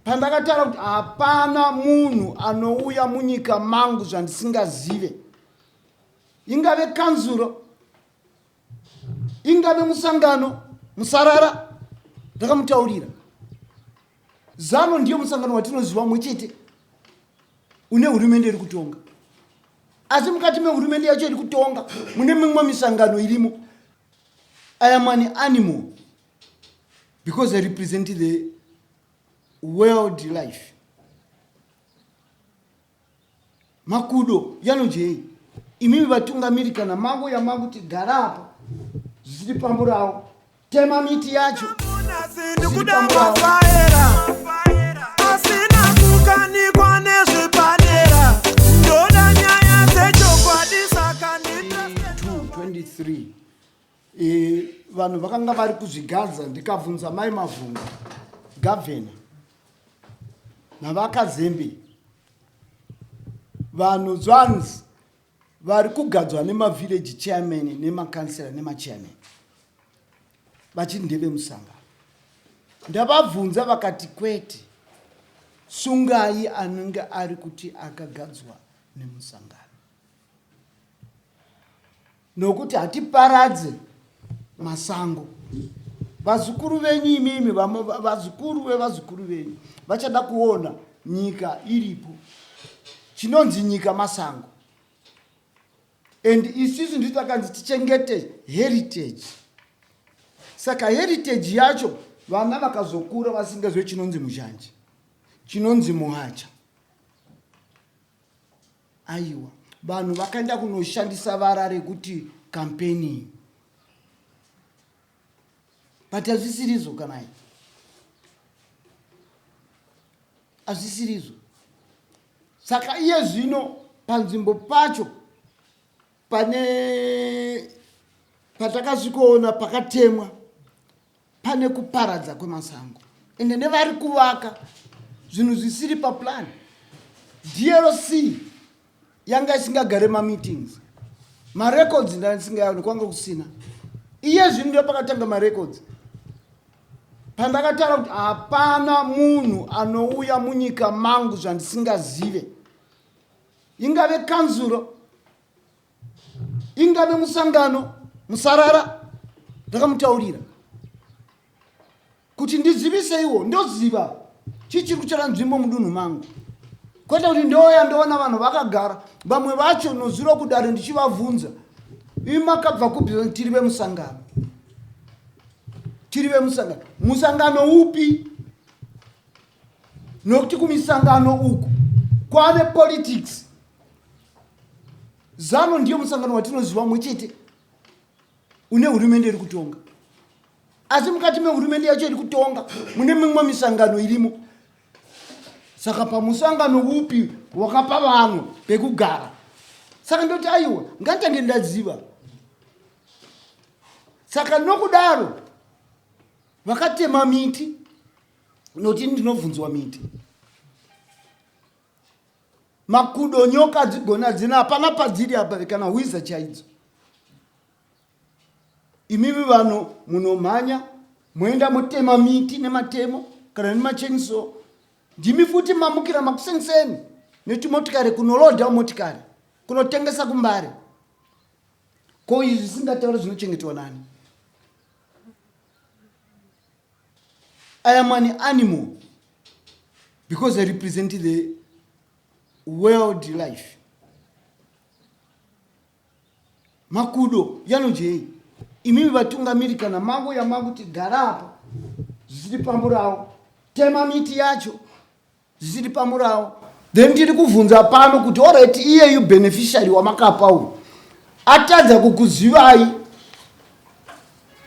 Pandakataura kuti hapana munhu anouya munyika mangu zvandisingazive, ingave kanzuro, ingave musangano, musarara, ndakamutaurira. Zano ndiyo musangano watinoziva mumwe chete une hurumende iri kutonga, asi mukati mehurumende yacho iri kutonga mune mimwe misangano irimo. I am an animal because I represent the world life. Makudo yanojei imimi vatungamiri kana mangu yamakuti gara apa zvisiri pamurawo tema miti yacho asina kukanikwa nezvepadera ndoda nyaya dzechokwadi saka 23 e, vanhu vakanga vari kuzvigadza ndikabvunza mai mavhunga gavhena navakazembe vanhu zvanzi vari kugadzwa nemavillage chairman nemakansela nemachairman vachiti ndevemusangano ndavabvunza vakati kwete sungai anenge ari kuti akagadzwa nemusangano nokuti hatiparadze masango vazukuru venyu imimi vazukuru vevazukuru venyu vachada kuona nyika iripo chinonzi nyika masango and isusu ndii takanzi tichengete heritage saka heritage yacho vana vakazokura vasingazive chinonzi muzhanje chinonzi muhacha Aiwa, vanhu vakaenda kunoshandisa vara rekuti campaigning but hazvisirizvo kanai hazvisirizvo saka iye zvino panzvimbo pacho pane patakasvikoona pakatemwa pane kuparadza kwemasango ende nevari kuvaka zvinhu zvisiri paplan dlc yanga isingagare mameetings marecords ndaisingayaoni kwanga kusina iye zvino ndo pakatanga marecords pandakataura kuti hapana munhu anouya munyika mangu zvandisingazive ingave kanzuro ingave musangano musarara ndakamutaurira kuti ndiziviseiwo ndoziva chii chiri kutora nzvimbo mudunhu mangu kwete kuti ndouya ndoona vanhu vakagara vamwe vacho noziro kudare ndichivabvunza imi makabva kupi tiri vemusangano tiri vemusangano musangano upi nokuti kumisangano uku kwane politics Zanu ndiyo musangano watinoziva mumwe chete une hurumende iri kutonga, asi mukati mehurumende yacho iri kutonga mune mimwe misangano irimo. Saka pamusangano upi wakapa vanhu pekugara? Saka ndoti aiwa, nganditange ndaziva. Saka nokudaro vakatema miti, nokuti ndinobvunzwa miti Makudo nyoka dzigona hadzina hapana padziri apa kana hwiza chaidzo. Imimi vanhu munomhanya moenda motema miti nematemo kana nemachenso ndimi futi mamukira makuseniseni netumotikari kunolodha motikari kunotengesa kumbare ko izvi zvisingatauri zvinochengetwa nani I am an animal because I represent the world life. Makudo yanojei imimi vatungamiri kana mangu yamakuti gara apa zvisiri pamurawo tema miti yacho zvisiri pamurawo then tiri kuvhunza pano kuti orit iyeyu beneficiary wamakapa uyu atadza kukuzivai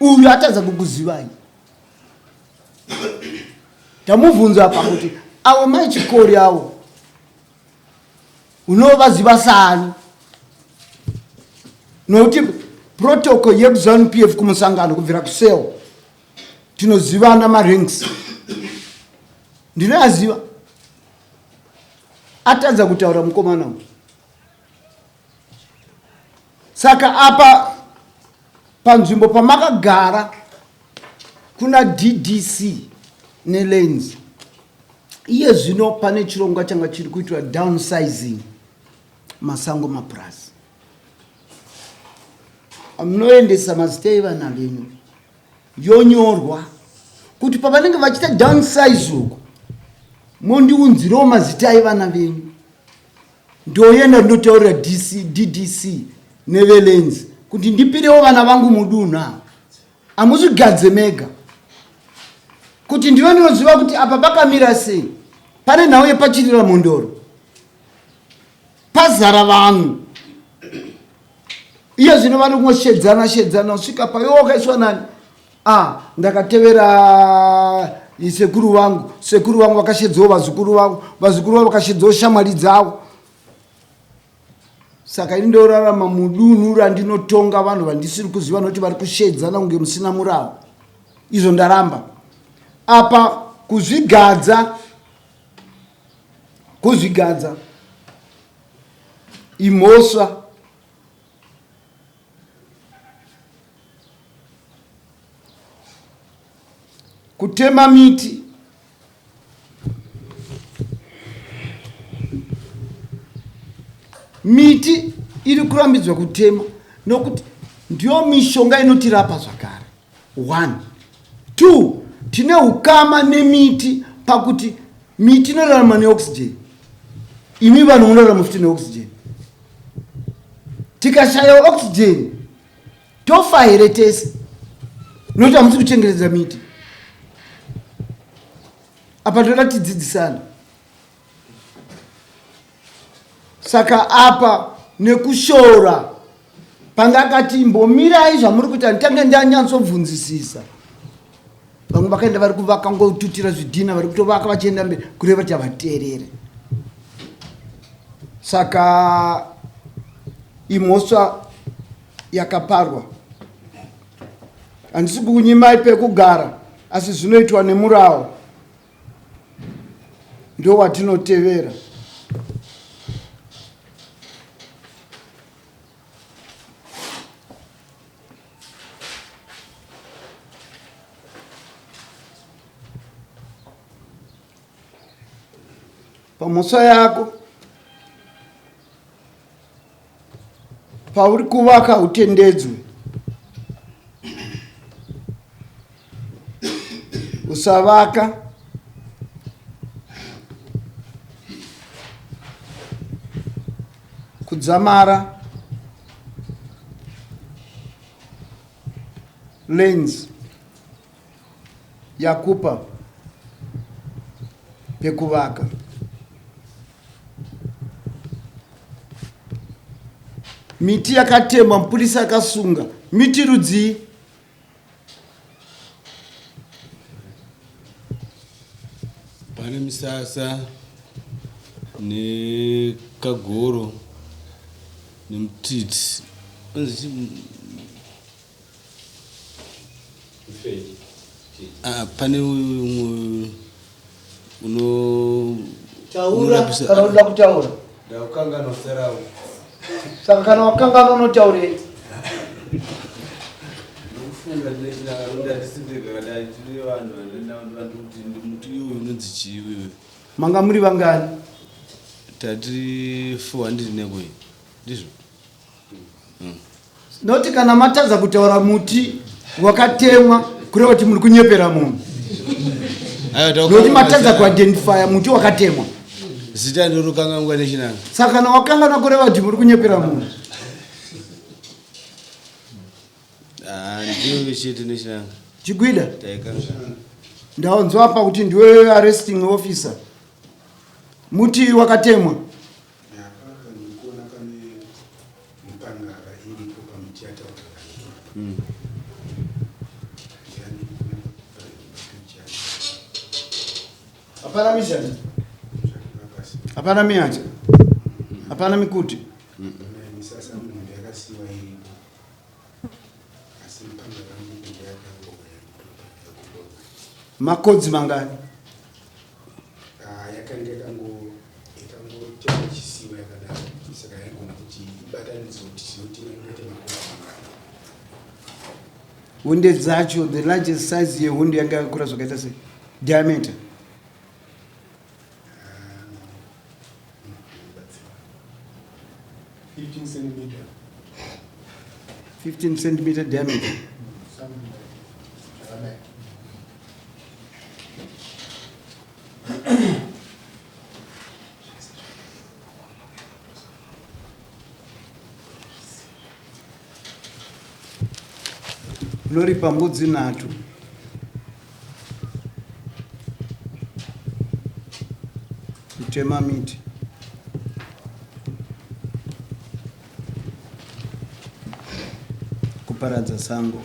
uyu atadza kukuzivai tamubvunza apa kuti avo mai chikori avo unovaziva saani nokuti protocol yekuzanu p f kumusangano kubvira kuseo tinozivana maranks ndinoyaziva atadza kutaura mukomana uyu saka apa panzvimbo pamakagara kuna ddc nelens Iye zvino pane chirongwa changa chiri kuitwa downsizing masango mapurazi. Munoendesa mazita evana venyu yonyorwa kuti pavanenge vachiita downsize uku mondiunzirawo mazita evana venyu ndoenda ndinotaurira ddc nevelenzi kuti ndipirewo vana vangu mudunhu ava hamuzvigadze mega kuti ndive ndinoziva kuti apa pakamira sei pane nhau yepachirira mhondoro pazara vanhu iye zvino vari kungoshedzana shedzana kusvika paiwe wakaiswa nani ah ndakatevera sekuru vangu sekuru vangu vakashedzawo vazukuru vangu vazukuru vavo vakashedzawo shamwari dzavo saka ini ndorarama mudunhu randinotonga vanhu vandisiri kuziva nokuti vari kushedzana kunge musina murawo izvo ndaramba apa kuzvigadza kuzvigadza imhosva kutema miti miti iri kurambidzwa kutema nokuti ndiyo mishonga inotirapa zvakare one two tine ukama nemiti pakuti miti inorarama neoxygen imi vanhu munorarama futi neoxygen tikashaya oxygen tofa here tese nokuti hamusi kuchengetedza miti apa toda tidzidzisana saka apa nekushora panga akati imbomirai zvamuri kuita nditange ndanyatsobvunzisisa vamwe vakaenda vari kuvaka ngotutira zvidhina vari kutovaka vachienda mberi kureva kuti havateerere saka imhosva yakaparwa handisi kukunyimai pekugara asi zvinoitwa nemurawo ndowatinotevera pamhosva yako pauri kuvaka utendedzwe usavaka kudzamara lens yakupa pekuvaka miti yakatemwa mupurisa akasunga miti rudzii pane misasa nekagoro nemutiti Ah, pane umwe uno taura kana unoda kutaura ndakukanganwa zita rawo saka kana wakanganwa unotaurei ndokufunga ndinechinakandandisindekakadai vanhu vanhu kuti muti uyu unonzi chii uyu manga muri vangani tati 400 nekoi ndizvo Noti kana matadza kutaura muti wakatemwa kureva kuti muri kunyepera munhu. Noti matadza kuidentifya muti wakatemwa. Zita ndorokanganwa nechinanga. Saka kana wakanganwa kureva kuti muri kunyepera munhu. Ah, ndiyo chete nechinanga. Chigwida. Ndaonzwa apa kuti ndiwe arresting officer. Muti wakatemwa. Hapana mizhanja, hapana mihacha, hapana mikuti. Makodzi mangani? Ah, yakanga yakangotema chisiwa yakadaro saka yaigona kuti ibatanidzwe kuti tinotema ingaite makore mangani hunde dzacho the largest size yehunde yanga yakakura zvakaita sei diameter centimeter. 15 centimeter diameter. Something like zvakadai. Unoripa mbudzi nhatu. Kutema miti. Kuparadza sango.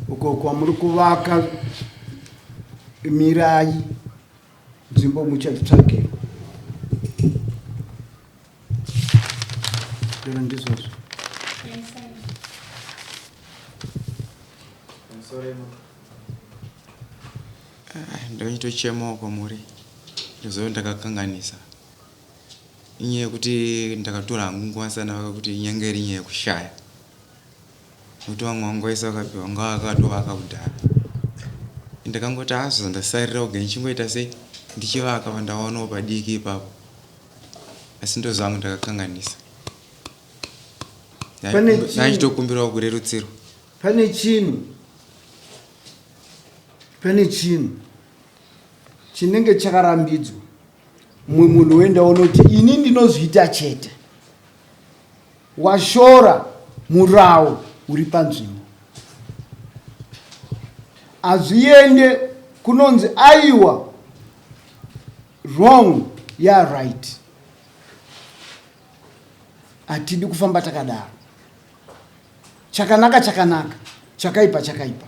Uko kwamuri kuvaka mirai nzvimbo muchatsvagirwa. Ndiro ndizvozvo. Ndinochitochemawo kwamuri ndozoo ndakakanganisa inyaya yekuti ndakatora hangu nguva sana vakakuti inyange iri nyaya yekushaya nekuti vamwe vangu vaise vakapiwa nga vakatovaka kudhara ndakangoti hazvo ndasarira kuga ndichingoita sei ndichivaka pandawanawo padiki ipapo asi ndozvangu ndakakanganisa ndachitokumbirawo kurerutsirwa. Pane chinhu pane chinhu chinenge chakarambidzwa mumwe munhu woenda unoti ini ndinozviita chete washora murawo uri panzvimbo hazviende kunonzi aiwa wrong ya right hatidi kufamba takadaro Chakanaka chakanaka, chakaipa chakaipa.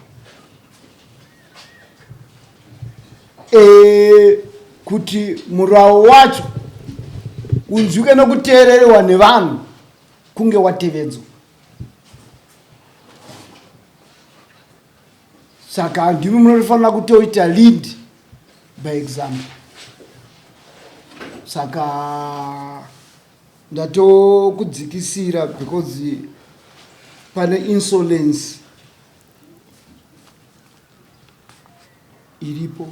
E, kuti murawo wacho unzwike nokuteererewa nevanhu kunge watevedzwa. Saka ndimi munofanira kutoita lead by example. Saka Ndatokudzikisira because pane insolence iripo.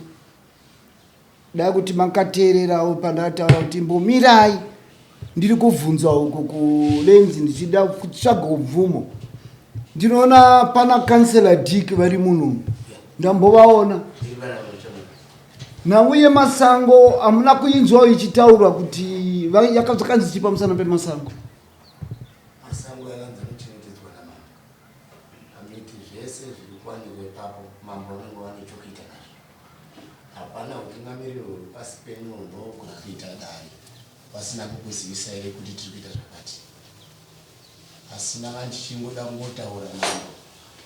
Dai kuti makateererawo pandataura kuti mbomirai ndiri kubvunzwa uku kulenzi ndichida kutsvaga ubvumo. Ndinoona pana councillor Dick vari muno ndambovaona. Nhau yemasango hamuna kuinzwawo ichitaurwa kuti yakanzi chii pamusana pemasango? Masango yakanzi anochengetedzwa namambo. Pamiti zvese zviri kuwanikwa ipapo mambo vanenge vane chokuita nazvo. Hapana hutungamiriri huri pasi penyu hunogona kuita dare vasina kukuzivisai kuti tiri kuita zvakati. Asina vandichingoda kungotaura mambo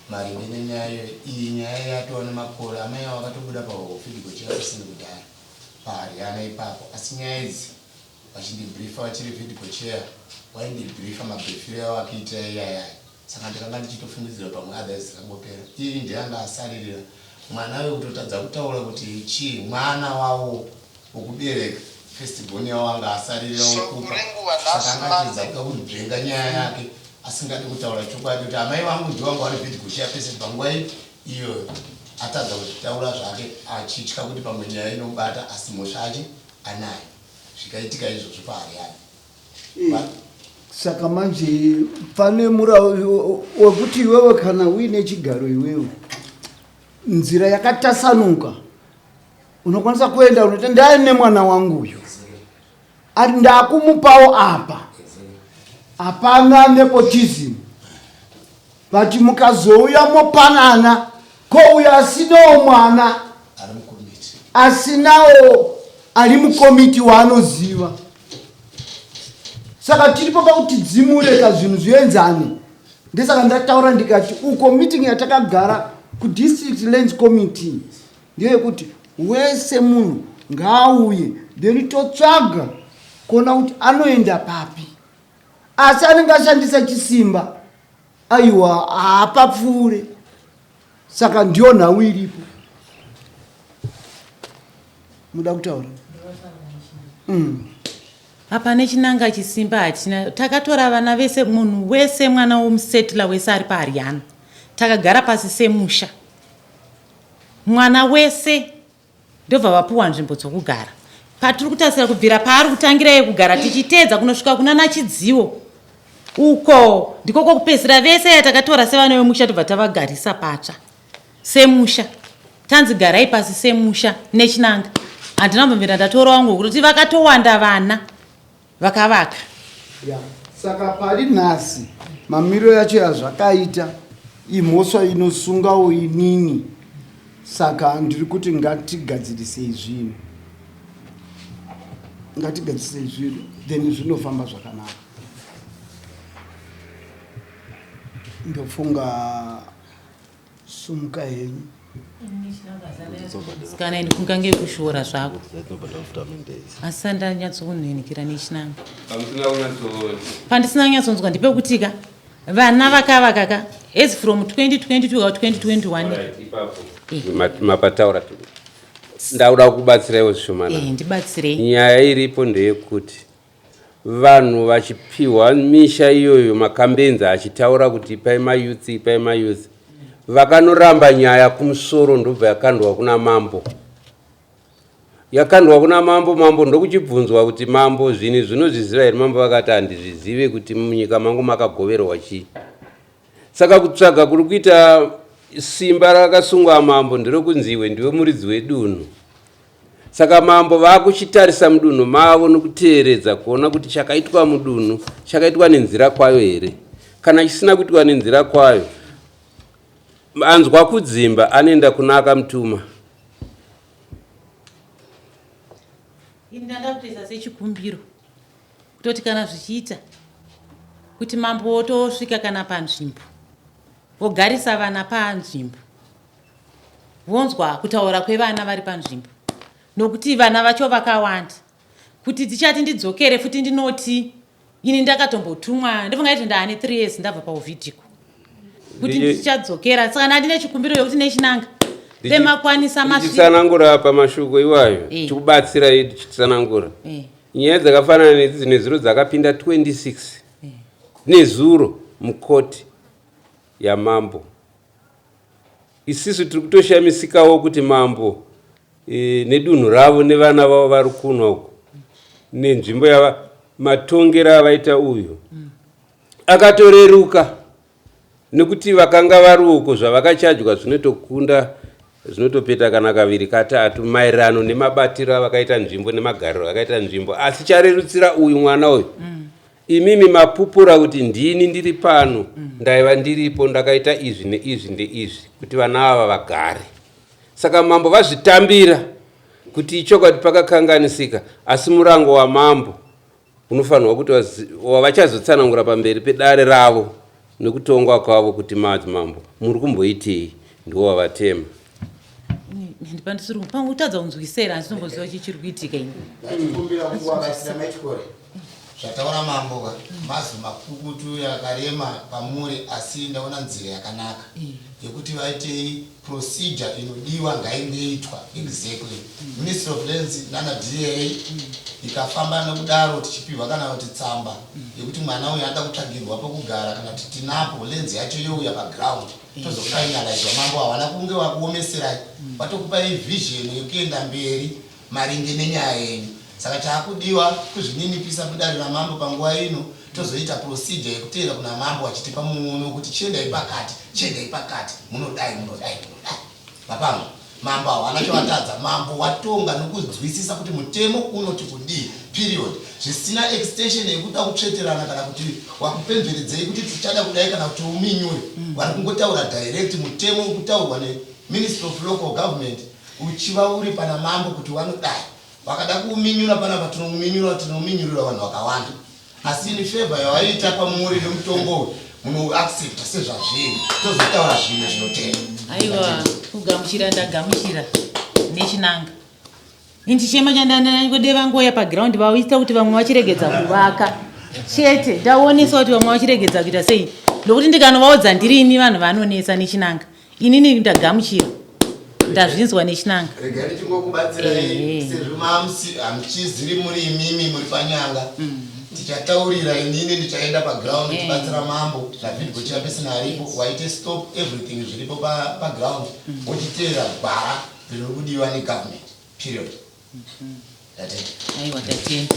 maringe nenyaya iyoyo. Iyi nyaya yatova nemakore amai avo vakatobuda paHofidgo chairperson kudhara paHaryana ipapo asi nyaya idzi vachindibriefer vachiri vidco chair vaindibriefer mabriefiro yavakuita iyayaya saka ndakanga ndichitofungidzira pamwe others dzakangopera iyi ndiye anga asaririra mwana wekutotadza kutaura kuti chii mwana wavo Wokubereka first born yavo anga asaririra wokupa saka anga achiedza kuda kunzvenga nyaya yake asingadi kutaura chokwadi kuti amai vangu ndivo vanga vari bhidhi kushiya pese panguva iyoyo atadza kuzvitaura zvake achitya kuti pamwe nyaya inobata asi mhosva achi anayo zvikaitika izvozvo paHariana. Saka manje pane murau wekuti iwewe kana uine chigaro iwewe nzira yakatasanuka unokwanisa kuenda unoti ndai nemwana wangu uyu ati ndakumupawo apa hapana nepotism but mukazouya mopanana ko uyo asinawo mwana asinawo ari mukomiti waanoziva saka tiripo pakuti dzimure ka zvinhu zvienzane ndesaka ndataura ndikati uko meeting yatakagara kudistrict lands committee ndeyekuti wese munhu ngaauye then totsvaga kuona kuti anoenda papi asi anenge ashandisa chisimba aiwa haapapfuure saka ndiyo nhau iripo muda kutaura mm. Apa nechinanga chisimba hatina takatora vana vese munhu wese mwana womusetla wese ari paHaryana takagara pasi semusha. Mwana wese ndobva vapuwa nzvimbo dzokugara. Patiri kutarisira kubvira paari kutangira iye kugara tichiteedza kunosvika kuna naChidziwo uko ndiko kwokupedzisira vese yatakatora sevana vemusha tobva tavagarisa patsva semusha. Tanzi garai pasi semusha nechinanga. Handina kumbomira ndatora wangu kuti vakatowanda vana. Vakavaka. Yeah. Saka pari nhasi mamiriro yacho yazvakaita imhosva inosungawo inini saka ndiri kuti ngatigadzirisei zvinhu ngatigadzirisei zvinhu then zvinofamba zvakanaka ndofunga Sumuka henyu. Kana ini kungange kushora zvako. Asi ndanyatsokunhenikira nechinanga. Pandisina kunyatsonzwa ndipekutika vana vakavaka ka as from 2022 ka 2021. Mapataura ndakuda kubatsiraiwo zvishomana. Eh, ndibatsirei. Nyaya iripo ndeyekuti Vanhu vachipihwa misha iyoyo makambenzi achitaura kuti ipai mayouth ipai mayouth vakanoramba nyaya kumusoro ndobva yakandwa kuna mambo yakandwa kuna mambo mambo ndokuchibvunzwa kuti mambo zvinhu izvi unozviziva here mambo vakati handizvizive kuti munyika mangu makagoverwa chii saka kutsvaga kuri kuita simba rakasungwa mambo nderekunzi iwe ndiwe muridzi wedunhu Saka mambo vakuchitarisa mudunhu mavo nokuteeredza kuona kuti chakaitwa mudunhu chakaitwa nenzira kwayo here. Kana chisina kuitwa nenzira kwayo, anzwa kudzimba anoenda kuna akamutuma. Ini ndanga kutoisa sechikumbiro kutoti kana zvichiita kuti mambo wotosvika kana panzvimbo vogarisa vana panzvimbo vonzwa kutaura kwevana vari panzvimbo nokuti vana vacho vakawanda kuti dzichati ndidzokere futi ndinoti ini ndakatombotumwa ndofunga kuti ndaane 3 years ndabva pauvhidhiko kuti ndichadzokera saka ndandine chikumbiro yokuti nechinanga vemakwanisa masvitsanangura pamashoko iwayo eh. tikubatsira tichitsanangura eh. nyaya dzakafanana nedzi nezuro dzakapinda 26 eh. nezuro mukoti yamambo Isisu tiri kutoshamisikawo kuti mambo e, nedunhu ravo nevana vavo vari kunwa uko nenzvimbo yava matongero avaita uyu akatoreruka nekuti vakanga vari uko zvavakachajwa zvinotokunda zvinotopeta kana kaviri katatu maererano nemabatiro avakaita nzvimbo nemagariro akaita nzvimbo asi charerutsira uyu mwana uyu mm. Imimi mapupura kuti ndini ndiri pano, ndaiva ndiripo, ndakaita izvi neizvi ndeizvi kuti vana ava vagare. Saka mambo vazvitambira kuti ichokwadi pakakanganisika, asi murango wamambo unofanirwa kuti wavachazotsanangura pamberi pedare ravo nekutongwa kwavo kuti madzimambo muri kumboitei ndiwo wavatema. Ndipandisiri pangu kutadza kunzwisera handinomboziva chii chiri kuitika ini. Ndachikumbira kuwakasira maitore. Zvataura mambo ka mazwi makukutu yakarema pamuri asi ndaona nzira yakanaka yekuti vaitei procedure inodiwa ngaingoitwa exactly Ministry of Lands nana DA ikafamba nokudaro tichipihwa kana kuti tsamba yekuti mwana uyu anoda kutsvagirwa pokugara kana kuti tinapo lands yacho youya paground tozofinalizwa mambo havana kunge vakuomeserai vatokupai vision yekuenda mberi maringe nenyaya yenyu saka chaakudiwa kuzvininipisa kudare ramambo panguva ino tozoita procedure yekuteera kuna mambo vachitipa muono wekuti chiendai pakati chiendai pakati munodai munodai munodai mapamwe mambo hawana chavatadza mambo watonga nokunzwisisa kuti mutemo unoti kudii period zvisina extension yekuda kutsveterana kana kuti wakupemberedzei kuti tichada kudai kana kuti uminyure vari kungotaura direct mutemo wekutaurwa neministry of local government Uchiva uri pana mambo kuti wanodai wakada kuuminyura panapa tinomuminyura tinominyurira vanhu vakawanda asi ini favor yawaita pamuri nemutongo uyu munouaccepta sezvazviri tozotaura zvimwe zvinotenda. Aiwa kugamuchira ndagamuchira nechinanga ini chichema chandandode vangoya paground vaita kuti vamwe vachiregedza kuvaka chete ndaonesa kuti vamwe vachiregedza kuita sei nokuti ndikanovaudza ndirini vanhu vanonetsa nechinanga Inini ndagamuchira ndazvinzwa nechinanga. Regai ndichingokubatsirai sezvo hamuchiziri muri imimi muri panyanga. Tichataurira inini ndichaenda paground tibatsira mambo naVidgo chairperson aripo waite stop everything zviripo paground wochiteera gwara riri kudiwa negovernment period. Tatenda. Aiwa, tatenda.